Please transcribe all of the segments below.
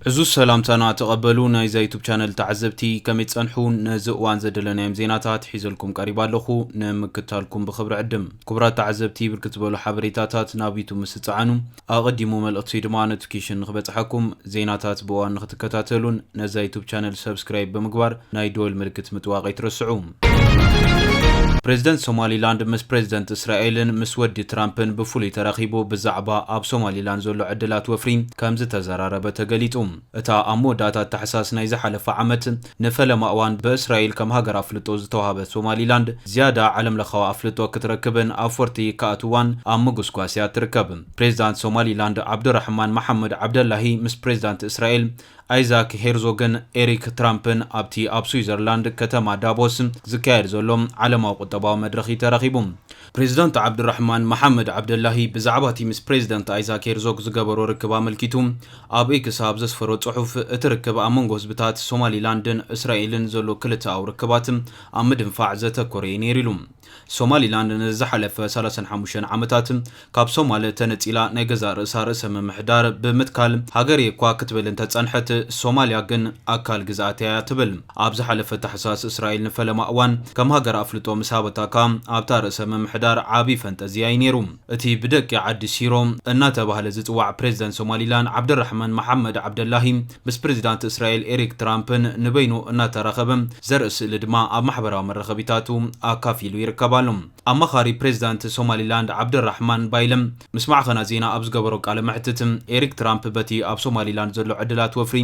ዕዙዝ ሰላምታና ተቐበሉ ናይዛ ዩቱብ ቻነል ተዓዘብቲ፣ ከመይ ትጸንሑ? ነዚ እዋን ዘደለናዮም ዜናታት ሒዘልኩም ቀሪባ ኣለኹ፣ ንምክታልኩም ብኽብሪ ዕድም። ክቡራት ተዓዘብቲ፣ ብርክት ዝበሉ ሓበሬታታት ናብ ዩቱብ ምስ ትጸዓኑ፣ ኣቐዲሙ መልእኽቲ ድማ ኖቲፊኬሽን ንኽበጽሓኩም፣ ዜናታት ብእዋን ንኽትከታተሉን ነዛ ዩቱብ ቻነል ሰብስክራይብ ብምግባር ናይ ደወል ምልክት ምጥዋቕ ኣይትረስዑ። ፕሬዝደንት ሶማሊላንድ ምስ ፕሬዝደንት እስራኤልን ምስ ወዲ ትራምፕን ብፍሉይ ተራኺቡ ብዛዕባ ኣብ ሶማሊላንድ ዘሎ ዕድላት ወፍሪ ከም ዝተዘራረበ ተገሊጹ። እታ ኣብ መወዳእታ ታሕሳስ ናይ ዝሓለፈ ዓመት ንፈለማ እዋን ብእስራኤል ከም ሃገር ኣፍልጦ ዝተዋህበት ሶማሊላንድ፣ ዝያዳ ዓለምለኻዊ ኣፍልጦ ክትረክብን ኣብ ፎርቲ ክኣትዋን ኣብ ምጉስጓስ እያ ትርከብ። ፕሬዝዳንት ሶማሊላንድ ዓብዱራሕማን መሓመድ ዓብደላሂ ምስ ፕሬዝዳንት እስራኤል ኣይዛክ ሄርዞግን ኤሪክ ትራምፕን ኣብቲ ኣብ ስዊዘርላንድ ከተማ ዳቮስ ዝካየድ ዘሎ ዓለማዊ ቁጠባዊ መድረኽ እዩ ተራኺቡ። ፕሬዝዳንት ዓብዱራሕማን መሓመድ ዓብደላሂ ብዛዕባ እቲ ምስ ፕሬዝዳንት ኣይዛክ ሄርዞግ ዝገበሮ ርክብ ኣመልኪቱ ኣብ ኤክስ ኣብ ዘስፈሮ ጽሑፍ፣ እቲ ርክብ ኣብ መንጎ ህዝብታት ሶማሊላንድን እስራኤልን ዘሎ ክልተኣዊ ርክባት ኣብ ምድንፋዕ ዘተኮረ እዩ ነይሩ ኢሉ። ሶማሊላንድ ንዝሓለፈ ሰላሳን ሓሙሽተን ዓመታት ካብ ሶማል ተነጺላ ናይ ገዛእ ርእሳ ርእሰ ምምሕዳር ብምትካል ሃገር እየ እኳ ክትብል እንተጸንሐት፣ ሶማልያ ግን ኣካል ግዝኣት እያ ትብል። ኣብ ዝሓለፈ ታሕሳስ እስራኤል ንፈለማ እዋን ከም ሃገር ኣፍልጦ ምስ ሃበታ ከኣ ኣብታ ርእሰ ምምሕዳር ዓቢ ፈንጠዝያ እዩ ነይሩ። እቲ ብደቂ ዓዲ ሲሮ እናተባህለ ዝጽዋዕ ፕሬዝደንት ሶማሊላንድ ዓብደራሕማን መሓመድ ዓብደላሂ ምስ ፕሬዝዳንት እስራኤል ኤሪክ ትራምፕን ንበይኑ እናተራኸበ ዘርኢ ስእሊ ድማ ኣብ ማሕበራዊ መራኸቢታቱ ኣካፊሉ ይርከብ ኣሎ። ኣማኻሪ ፕሬዝዳንት ሶማሊላንድ ዓብደራሕማን ባይለም ምስ ማዕኸናት ዜና ኣብ ዝገበሮ ቃለ መሕትት፣ ኤሪክ ትራምፕ በቲ ኣብ ሶማሊላንድ ዘሎ ዕድላት ወፍሪ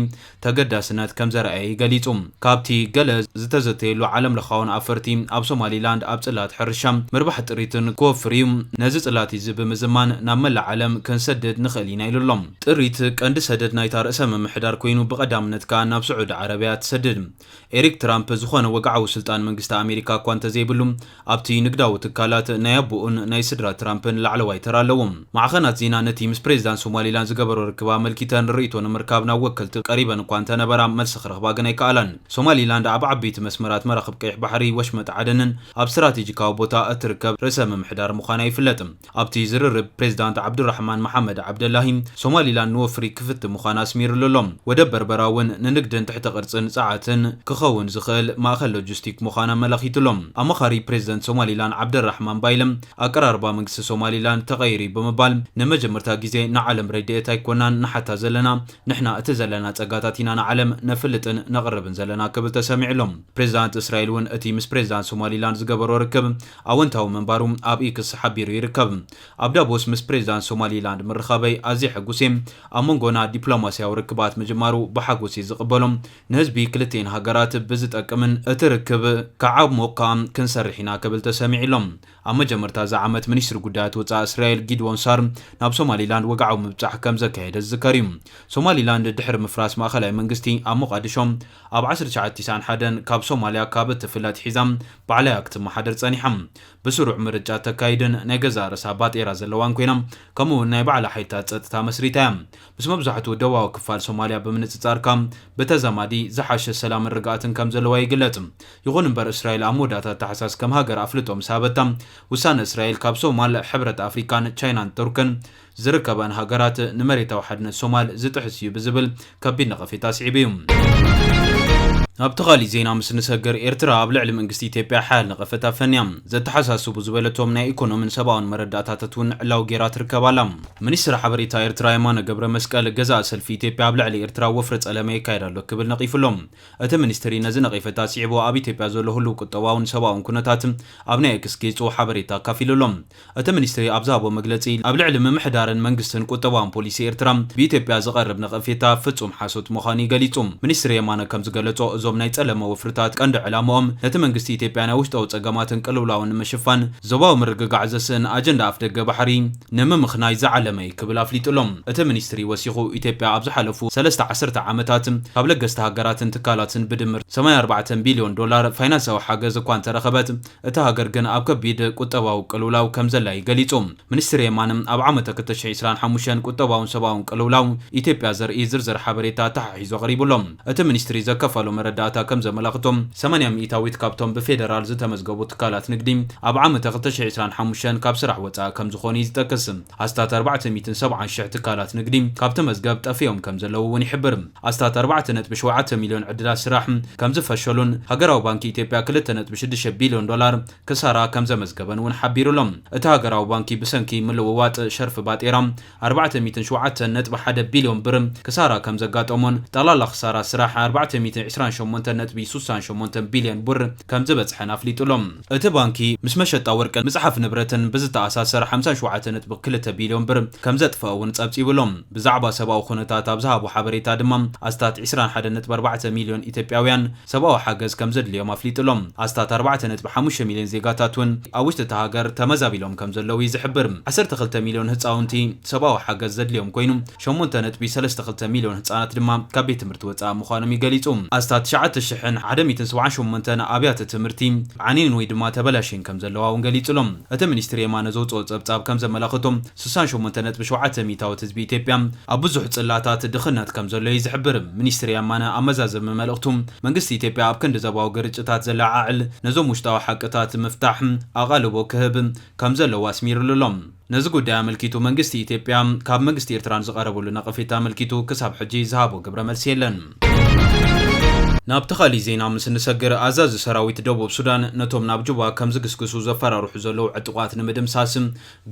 ተገዳስነት ከም ዘርኣየ ገሊጹ። ካብቲ ገለ ዝተዘተየሉ ዓለም ለኻውን ኣፈርቲ ኣብ ሶማሊላንድ ኣብ ጽላት ሕርሻ ምርባሕ ጥሪትን ክወፍር እዩ። ነዚ ጽላት እዚ ብምዝማን ናብ መላእ ዓለም ክንሰድድ ንኽእል ኢና ኢሉ ኣሎ። ጥሪት ቀንዲ ሰደድ ናይታ ርእሰ ምምሕዳር ኮይኑ ብቐዳምነት ከኣ ናብ ስዑዲ ዓረብያ ትሰድድ። ኤሪክ ትራምፕ ዝኾነ ወግዓዊ ስልጣን መንግስቲ ኣሜሪካ እኳ እንተዘይብሉ ኣብቲ ንግዳዊ ትካላት ናይ ኣቦኡን ናይ ስድራ ትራምፕን ላዕለዋይ ተራ ኣለዎም። ማዕኸናት ዜና ነቲ ምስ ፕሬዝዳንት ሶማሊላንድ ዝገበሮ ርክብ ኣመልኪተን ርእይቶ ንምርካብ ናብ ወከልቲ ቀሪበን እኳ እንተነበራ መልሲ ክረኽባ ግን ኣይከኣላን። ሶማሊላንድ ኣብ ዓበይቲ መስመራት መራኽብ ቀይሕ ባሕሪ፣ ወሽመጥ ዓደንን ኣብ ስትራቴጂካዊ ቦታ እትርከብ ርእሰ ምምሕዳር ምዃና ይፍለጥ። ኣብቲ ዝርርብ ፕሬዝዳንት ዓብዱራሕማን መሓመድ ዓብደላሂ ሶማሊላንድ ንወፍሪ ክፍት ምዃና ኣስሚሩሉ ኣሎ። ወደብ በርበራ እውን ንንግድን ትሕተ ቅርጽን ጸዓትን ክኸውን ዝኽእል ማእኸል ሎጂስቲክ ምዃና ኣመላኺቱ ኣሎ። ኣማኻሪ ፕሬዝደንት ሶማሊላንድ ዓብደራሕማን ባይለም ኣቀራርባ መንግስቲ ሶማሊላንድ ተቐይሩ እዩ ብምባል ንመጀመርታ ግዜ ንዓለም ረድኤት ኣይኮናን ንሓታ ዘለና፣ ንሕና እቲ ዘለና ጸጋታት ኢና ንዓለም ነፍልጥን ነቕርብን ዘለና ክብል ተሰሚዑ ኣሎ። ፕሬዝዳንት እስራኤል እውን እቲ ምስ ፕሬዝዳንት ሶማሊላንድ ዝገበሮ ርክብ ኣወንታዊ ምንባሩ ኣብ ኢክስ ሓቢሩ ይርከብ። ኣብ ዳቦስ ምስ ፕሬዝዳንት ሶማሊላንድ ምርኻበይ ኣዝየ ሕጉስ እየ። ኣብ መንጎና ዲፕሎማስያዊ ርክባት ምጅማሩ ብሓጎስ እየ ዝቕበሎ። ንህዝቢ ክልቲኤን ሃገራት ብዝጠቅምን እቲ ርክብ ክዓሞቕ ከኣ ክንሰርሕ ኢና ክብል ተሰሚዑ ኣሎ። ኣብ መጀመርታ እዚ ዓመት ሚኒስትሪ ጉዳያት ወጻኢ እስራኤል ጊድዎን ሳር ናብ ሶማሊላንድ ወግዓዊ ምብጻሕ ከም ዘካየደ ዝዝከር እዩ። ሶማሊላንድ ድሕሪ ምፍራስ ማእኸላይ መንግስቲ ኣብ ሞቓዲሾ ኣብ ዓሰርተ ትሽዓተ ቲስዓን ሓደን ካብ ሶማልያ ካብ እትፍለ ኣትሒዛ ባዕላያ ክትመሓደር ጸኒሓ። ብስሩዕ ምርጫ ተካይድን ናይ ገዛእ ርእሳ ባጤራ ዘለዋን ኮይና፣ ከምኡ እውን ናይ ባዕላ ሓይልታት ጸጥታ መስሪታ እያ። ምስ መብዛሕትኡ ደቡባዊ ክፋል ሶማልያ ብምንጽጻር ከኣ ብተዛማዲ ዝሓሸ ሰላምን ርግኣትን ከም ዘለዋ ይግለጽ። ይኹን እምበር እስራኤል ኣብ መወዳእታ ታሕሳስ ከም ሃገር ኣፍልጦ ምስ ሃበታ፣ ውሳነ እስራኤል ካብ ሶማል፣ ሕብረት ኣፍሪካን ቻይናን ቱርክን ዝርከበን ሃገራት ንመሬታዊ ሓድነት ሶማል ዝጥሕስ እዩ ብዝብል ከቢድ ነቐፌታ ስዒቡ እዩ። ኣብቲ ካሊእ ዜና ምስ ንሰግር፣ ኤርትራ ኣብ ልዕሊ መንግስቲ ኢትዮጵያ ሓያል ነቐፈታ ፈንያ። ዘተሓሳስቡ ዝበለቶም ናይ ኢኮኖምን ሰብኣውን መረዳእታታት እውን ዕላዊ ጌራ ትርከብ ኣላ። ሚኒስትር ሓበሬታ ኤርትራ የማነ ገብረ መስቀል፣ ገዛእ ሰልፊ ኢትዮጵያ ኣብ ልዕሊ ኤርትራ ወፍሪ ጸለመ የካይድ ኣሎ ክብል ነቒፉ ኣሎ። እቲ ሚኒስትሪ ነዚ ነቐፌታ ስዒቡ ኣብ ኢትዮጵያ ዘሎ ህሉው ቁጠባውን ሰብኣውን ኩነታት ኣብ ናይ ኤክስ ገጹ ሓበሬታ ኣካፊሉ ኣሎ። እቲ ሚኒስትሪ ኣብ ዝሃቦ መግለጺ፣ ኣብ ልዕሊ ምምሕዳርን መንግስትን ቁጠባውን ፖሊሲ ኤርትራ ብኢትዮጵያ ዝቐርብ ነቐፌታ ፍጹም ሓሶት ምዃኑ እዩ ገሊጹ። ሚኒስትሪ የማነ ከም ዝገለጾ፣ እዞም ናይ ጸለመ ወፍርታት ቀንዲ ዕላምኦም ነቲ መንግስቲ ኢትዮጵያ ናይ ውሽጣዊ ጸገማትን ቅልውላውን ንምሽፋን ዞባዊ ምርግጋዕ ዘስእን ኣጀንዳ ኣፍደገ ባሕሪ ንምምኽናይ ዝዓለመ እዩ ክብል ኣፍሊጡ ኣሎ። እቲ ሚኒስትሪ ወሲኹ፣ ኢትዮጵያ ኣብ ዝሓለፉ ሰለስተ ዓሰርተ ዓመታት ካብ ለገስቲ ሃገራትን ትካላትን ብድምር ሰማንያ ኣርባዕተ ቢልዮን ዶላር ፋይናንሳዊ ሓገዝ እኳ እንተረኸበት፣ እታ ሃገር ግን ኣብ ከቢድ ቁጠባዊ ቅልውላው ከም ዘላ እዩ ገሊጹ። ሚኒስትሪ የማነ ኣብ ዓመተ ክልተ ሽሕ ዕስራን ሓሙሽተን ቁጠባውን ሰብኣውን ቅልውላው ኢትዮጵያ ዘርኢ ዝርዝር ሓበሬታ ተሓሒዙ ኣቕሪቡ ኣሎ። እቲ ሚኒስትሪ ዘከፈሎ መረ መረዳእታ ከም ዘመላኽቶም፣ ሰማንያ ሚእታዊት ካብቶም ብፌደራል ዝተመዝገቡ ትካላት ንግዲ ኣብ ዓመተ ክልተ ሽሕ ዕስራን ሓሙሽተን ካብ ስራሕ ወፃኢ ከም ዝኾኑ እዩ ዝጠቅስ። ኣስታት ኣርባዕተ ሚእትን ሰብዓን ሽሕ ትካላት ንግዲ ካብቲ መዝገብ ጠፊኦም ከም ዘለዉ እውን ይሕብር። ኣስታት ኣርባዕተ ነጥቢ ሸውዓተ ሚልዮን ዕድላት ስራሕ ከም ዝፈሸሉን ሃገራዊ ባንኪ ኢትዮጵያ ክልተ ነጥቢ ሽዱሽተ ቢልዮን ዶላር ክሳራ ከም ዘመዝገበን እውን ሓቢሩ ኣሎ። እቲ ሃገራዊ ባንኪ ብሰንኪ ምልውዋጥ ሸርፊ ባጤራ ኣርባዕተ ሚእትን ሸውዓተን ነጥቢ ሓደ ቢልዮን ብር ክሳራ ከም ዘጋጠሞን ጠቕላላ ክሳራ ስራሕ ኣርባዕተ ሚእትን ዕስራን ሸሞንተን ነጥቢ ስሳን ሸሞንተን ቢልዮን ብር ከም ዝበጽሐን ኣፍሊጡ ኣሎ። እቲ ባንኪ ምስ መሸጣ ወርቅን ምጽሓፍ ንብረትን ብዝተኣሳሰር ሓምሳን ሸውዓተን ነጥቢ ክልተ ቢልዮን ብር ከም ዘጥፈአ እውን ጸብጺቡ ኣሎ። ብዛዕባ ሰብኣዊ ኩነታት ኣብ ዝሃቦ ሓበሬታ ድማ ኣስታት ዕስራን ሓደን ነጥቢ ኣርባዕተ ሚልዮን ኢትዮጵያውያን ሰብኣዊ ሓገዝ ከም ዘድልዮም ኣፍሊጡ ኣሎ። ኣስታት ኣርባዕተ ነጥቢ ሓሙሽተ ሚልዮን ዜጋታት እውን ኣብ ውሽጢ እታ ሃገር ተመዛቢሎም ከም ዘለዉ እዩ ዝሕብር። ዓሰርተ ክልተ ሚልዮን ህጻውንቲ ሰብኣዊ ሓገዝ ዘድልዮም ኮይኑ፣ ሸሞንተ ነጥቢ ሰለስተ ክልተ ሚልዮን ህጻናት ድማ ካብ ቤት ትምህርቲ ወጻኢ ምዃኖም እዩ ገሊጹ። ኣስታት ትሽዓተ ሽሕን ሓደ ሚእትን ሰብዓን ሸሞንተን ኣብያተ ትምህርቲ ዓንየን ወይ ድማ ተበላሽየን ከም ዘለዋ እውን ገሊጹ ኣሎ። እቲ ሚኒስትሪ የማነ ዘውጽኦ ጸብጻብ ከም ዘመላኽቶ፣ ስሳን ሸሞንተ ነጥቢ ሸውዓተ ሚእታዊት ህዝቢ ኢትዮጵያ ኣብ ብዙሕ ጽላታት ድኽነት ከም ዘሎ እዩ ዝሕብር። ሚኒስትሪ የማነ ኣብ መዛዘሚ መልእኽቱ፣ መንግስቲ ኢትዮጵያ ኣብ ክንዲ ዞባዊ ግርጭታት ዘለዓዕል፣ ነዞም ውሽጣዊ ሓቅታት ምፍታሕ ኣቓልቦ ክህብ ከም ዘለዎ ኣስሚሩሉ ኣሎ። ነዚ ጉዳይ ኣመልኪቱ መንግስቲ ኢትዮጵያ ካብ መንግስቲ ኤርትራ ንዝቐረበሉ ነቐፌታ ኣመልኪቱ ክሳብ ሕጂ ዝሃቦ ግብረ መልሲ የለን። ናብቲ ካሊእ ዜና ምስ እንሰግር፣ ኣዛዚ ሰራዊት ደቡብ ሱዳን ነቶም ናብ ጁባ ከም ዝግስግሱ ዘፈራርሑ ዘለዉ ዕጡቓት ንምድምሳስ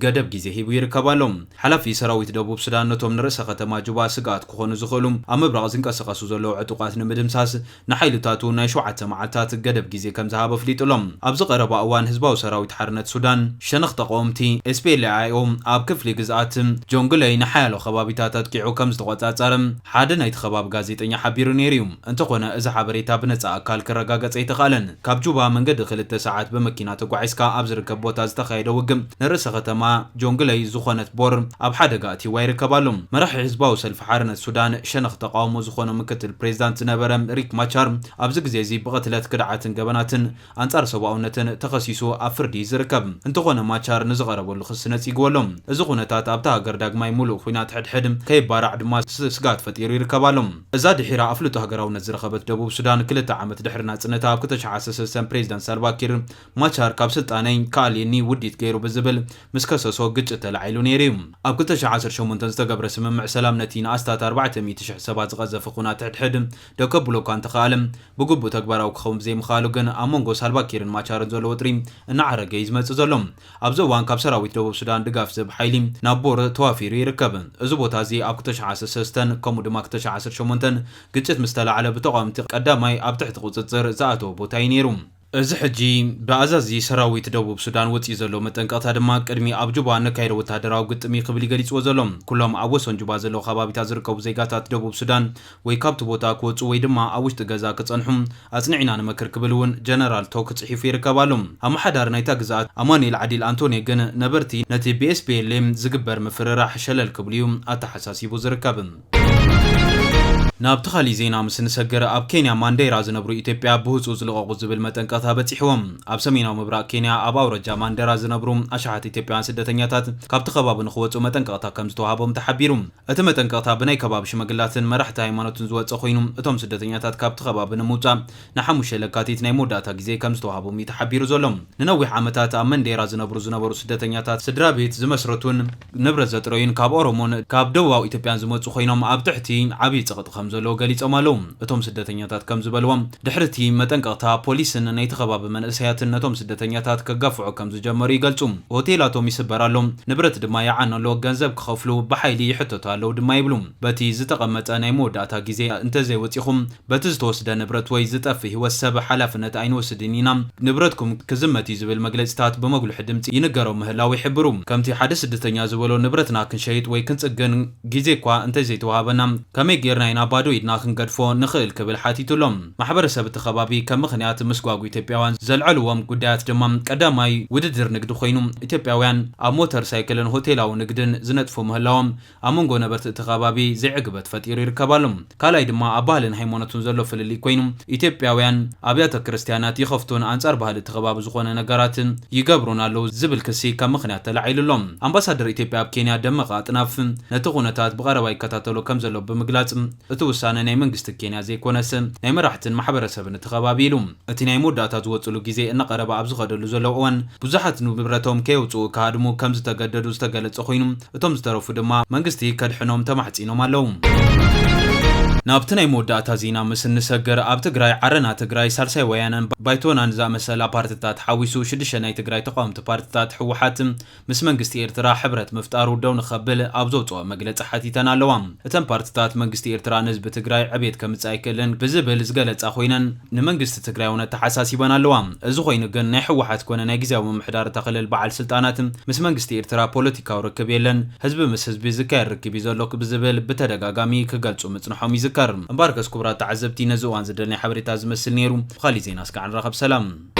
ገደብ ግዜ ሂቡ ይርከብ ኣሎ። ሓላፊ ሰራዊት ደቡብ ሱዳን ነቶም ንርእሰ ከተማ juba ስግኣት ክኾኑ ዝኽእሉ ኣብ ምብራቕ ዝንቀሳቐሱ ዘለዉ ዕጡቓት ንምድምሳስ ንሓይልታቱ ናይ ሸውዓተ መዓልታት ገደብ ግዜ ከም ዝሃበ ኣፍሊጡ ኣሎ። ኣብዚ ቀረባ እዋን ህዝባዊ ሰራዊት ሓርነት ሱዳን ሸነኽ ተቃወምቲ S P L A I O ኣብ ክፍሊ ግዝኣት ጆንግለይ ንሓያሎ ከባቢታት ኣጥቂዑ ከም ዝተቆጻጸረ ሓደ ናይቲ ከባቢ ጋዜጠኛ ሓቢሩ ነይሩ እዩ። እንተኾነ እዚ ሓበሬታ ብነጻ ኣካል ክረጋገጽ ኣይተኻእለን። ካብ ጁባ መንገዲ ክልተ ሰዓት ብመኪና ተጓዒዝካ ኣብ ዝርከብ ቦታ ዝተኻየደ ውግእ ንርእሰ ከተማ ጆንግለይ ዝኾነት ቦር ኣብ ሓደጋ ኣትይዋ ይርከብ ኣሎ። መራሒ ህዝባዊ ሰልፊ ሓርነት ሱዳን ሸነኽ ተቃውሞ ዝኾነ ምክትል ፕሬዝዳንት ዝነበረ ሪክ ማቻር ኣብዚ ግዜ እዚ ብቕትለት ክድዓትን ገበናትን ኣንጻር ሰብኣውነትን ተኸሲሱ ኣብ ፍርዲ ዝርከብ። እንተኾነ ማቻር ንዝቐረበሉ ክሲ ነጺግዎ ኣሎ። እዚ ኩነታት ኣብታ ሃገር ዳግማይ ሙሉእ ኲናት ሕድሕድ ከይባራዕ ድማ ስ-፣ ስግኣት ፈጢሩ ይርከብ ኣሎ። እዛ ድሒራ ኣፍልጦ ሃገራውነት ዝረኸበት ደቡብ ሱዳን ክልተ ዓመት ድሕሪ ናጽነታ ኣብ ክልተ ሽሕ ዓሰርተ ሰለስተ ፕሬዝዳንት ሳልቫኪር ማቻር ካብ ስልጣነይ ክኣልየኒ ውዲት ገይሩ ብዝብል ምስ ከሰሶ ግጭት ተላዒሉ ነይሩ እዩ። ኣብ ክልተ ሽሕ ዓሰርተ ሸሞንተ ዝተገብረ ስምምዕ ሰላም ነቲ ንኣስታት ኣርባዕተ ሚእቲ ሽሕ ሰባት ዝቐዘፈ ኲናት ሕድሕድ ደው ከብሎ እኳ እንተኸኣለ፣ ብግቡእ ተግባራዊ ክኸውን ብዘይምኽኣሉ ግን ኣብ መንጎ ሳልቫኪርን ማቻርን ዘሎ ወጥሪ እናዓረገ እዩ ዝመጽእ ዘሎ። ኣብዚ እዋን ካብ ሰራዊት ደቡብ ሱዳን ድጋፍ ዝህብ ሓይሊ ናብ ቦር ተዋፊሩ ይርከብ። እዚ ቦታ እዚ ኣብ ክልተ ሽሕ ዓሰርተ ሰለስተን ከምኡ ድማ ክልተ ሽሕ ዓሰርተ ሸሞንተን ግጭት ምስ ተላዕለ ብተቓወምቲ ቀዳማይ ኣብ ትሕቲ ቁጽጽር ዝኣተወ ቦታ እዩ ነይሩ። እዚ ሕጂ ብኣዛዚ ሰራዊት ደቡብ ሱዳን ወጺኡ ዘሎ መጠንቀቕታ ድማ ቅድሚ ኣብ ጁባ ነካይዶ ወተሃደራዊ ግጥም እዩ ክብል እዩ ገሊጽዎ ዘሎ። ኩሎም ኣብ ወሰን ጁባ ዘለዉ ከባቢታት ዝርከቡ ዜጋታት ደቡብ ሱዳን ወይ ካብቲ ቦታ ክወጹ ወይ ድማ ኣብ ውሽጢ ገዛ ክጸንሑ ኣጽኒዕና ንመክር ክብል እውን ጀነራል ቶክ ጽሒፉ ይርከብ ኣሎ። ኣመሓዳሪ ናይታ ግዝኣት ኣማኑኤል ዓዲል ኣንቶንዮ ግን ነበርቲ ነቲ ብ S P L M ዝግበር ምፍርራሕ ሸለል ክብሉ እዩ ኣተሓሳሲቡ ዝርከብ። ናብቲ ካሊእ ዜና ምስ ንሰግር፣ ኣብ ኬንያ ማንዴራ ዝነብሩ ኢትዮጵያ ብህፁ ዝልቐቑ ዝብል መጠንቀቕታ በፂሕዎም። ኣብ ሰሜናዊ ምብራቕ ኬንያ ኣብ ኣውረጃ ማንዴራ ዝነብሩ ኣሽሓት ኢትዮጵያውያን ስደተኛታት ካብቲ ከባቢ ንክወፁ መጠንቀቕታ ከም ዝተዋህቦም ተሓቢሩ። እቲ መጠንቀቕታ ብናይ ከባቢ ሽመግላትን መራሕቲ ሃይማኖትን ዝወፀ ኮይኑ፣ እቶም ስደተኛታት ካብቲ ከባቢ ንምውፃእ ንሓሙሽተ ለካቲት ናይ መወዳእታ ግዜ ከም ዝተዋህቦም እዩ ተሓቢሩ ዘሎ። ንነዊሕ ዓመታት ኣብ መንዴራ ዝነብሩ ዝነበሩ ስደተኛታት ስድራ ቤት ዝመስረቱን ንብረት ዘጥረዩን ካብ ኦሮሞን ካብ ደቡባዊ ኢትዮጵያን ዝመጹ ኮይኖም ኣብ ትሕቲ ዓብዪ ጸቕጢ ከም ዘለዉ ገሊጾም ኣለዉ። እቶም ስደተኛታት ከም ዝበልዎም ድሕሪ እቲ መጠንቀቕታ ፖሊስን ናይቲ ከባቢ መንእሰያትን ነቶም ስደተኛታት ከጋፍዑ ከም ዝጀመሩ ይገልጹ። ሆቴላቶም ይስበር ኣሎ፣ ንብረት ድማ ይዓኑ ኣሎ፣ ገንዘብ ክኸፍሉ ብሓይሊ ይሕተቱ ኣለዉ ድማ ይብሉ። በቲ ዝተቐመጠ ናይ መወዳእታ ግዜ እንተዘይወጺኹም በቲ ዝተወስደ ንብረት ወይ ዝጠፍእ ህይወት ሰብ ሓላፍነት ኣይንወስድን ኢና፣ ንብረትኩም ክዝመት እዩ ዝብል መግለጺታት ብመጉልሒ ድምጺ ይንገሮ ምህላው ይሕብሩ። ከምቲ ሓደ ስደተኛ ዝበሎ ንብረትና ክንሸይጥ ወይ ክንጽግን ግዜ እኳ እንተዘይተዋሃበና ከመይ ጌርና ኢና ባዶ ኢድና ክንገድፎ ንኽእል ክብል ሓቲቱ ኣሎ። ማሕበረሰብ እቲ ከባቢ ከም ምኽንያት ምስጓጉ ኢትዮጵያውያን ዘልዐልዎም ጉዳያት ድማ ቀዳማይ ውድድር ንግዲ ኮይኑ ኢትዮጵያውያን ኣብ ሞተር ሳይክልን ሆቴላዊ ንግድን ዝነጥፉ ምህላዎም ኣብ መንጎ ነበርቲ እቲ ከባቢ ዘይዕግበት ፈጢሩ ይርከብ ኣሎ። ካልኣይ ድማ ኣብ ባህልን ሃይማኖትን ዘሎ ፍልልይ ኮይኑ ኢትዮጵያውያን ኣብያተ ክርስትያናት ይኸፍቱን ኣንጻር ባህሊ እቲ ከባቢ ዝኾነ ነገራትን ይገብሩን ኣለዉ ዝብል ክሲ ከም ምኽንያት ተላዒሉ ኣሎ። ኣምባሳደር ኢትዮጵያ ኣብ ኬንያ ደመቀ ኣጥናፍ ነቲ ኩነታት ብቐረባ ይከታተሎ ከም ዘሎ ብምግላጽ እቲ ውሳነ ናይ መንግስቲ ኬንያ ዘይኮነስ ናይ መራሕትን ማሕበረሰብን እቲ ከባቢ ኢሉ። እቲ ናይ መወዳእታ ዝወፅሉ ግዜ እናቐረበ ኣብ ዝኸደሉ ዘለዉ እዋን ብዙሓት ንብረቶም ከየውፅኡ ክሃድሙ ከም ዝተገደዱ ዝተገለጸ ኮይኑ፣ እቶም ዝተረፉ ድማ መንግስቲ ከድሕኖም ተማሕጺኖም ኣለዉ። ናብቲ ናይ መወዳእታ ዜና ምስ እንሰግር፣ ኣብ ትግራይ ዓረና ትግራይ፣ ሳልሳይ ወያነን ባይቶናን ዝኣመሰላ ፓርትታት ሓዊሱ ሽዱሽተ ናይ ትግራይ ተቃወምቲ ፓርትታት ህወሓት ምስ መንግስቲ ኤርትራ ሕብረት ምፍጣሩ ደው ንኸብል ኣብ ዘውፅኦ መግለፂ ሓቲተን ኣለዋ። እተን ፓርትታት መንግስቲ ኤርትራ ንህዝቢ ትግራይ ዕቤት ከምፅእ ኣይክእልን ብዝብል ዝገለፃ ኮይነን ንመንግስቲ ትግራይ እውን ኣተሓሳሲበን ኣለዋ። እዚ ኮይኑ ግን ናይ ህወሓት ኮነ ናይ ግዜያዊ ምምሕዳር እታ ክልል በዓል ስልጣናት ምስ መንግስቲ ኤርትራ ፖለቲካዊ ርክብ የለን፣ ህዝቢ ምስ ህዝቢ ዝካየድ ርክብ እዩ ዘሎ ብዝብል ብተደጋጋሚ ክገልፁ ምፅንሖም ይዝከር። እምበኣርከስ ክቡራት ተዓዘብቲ ነዚ እዋን ዝደለናዮ ሓበሬታ ዝመስል ነይሩ። ብኻሊእ ዜና እስካዕ ንራኸብ። ሰላም።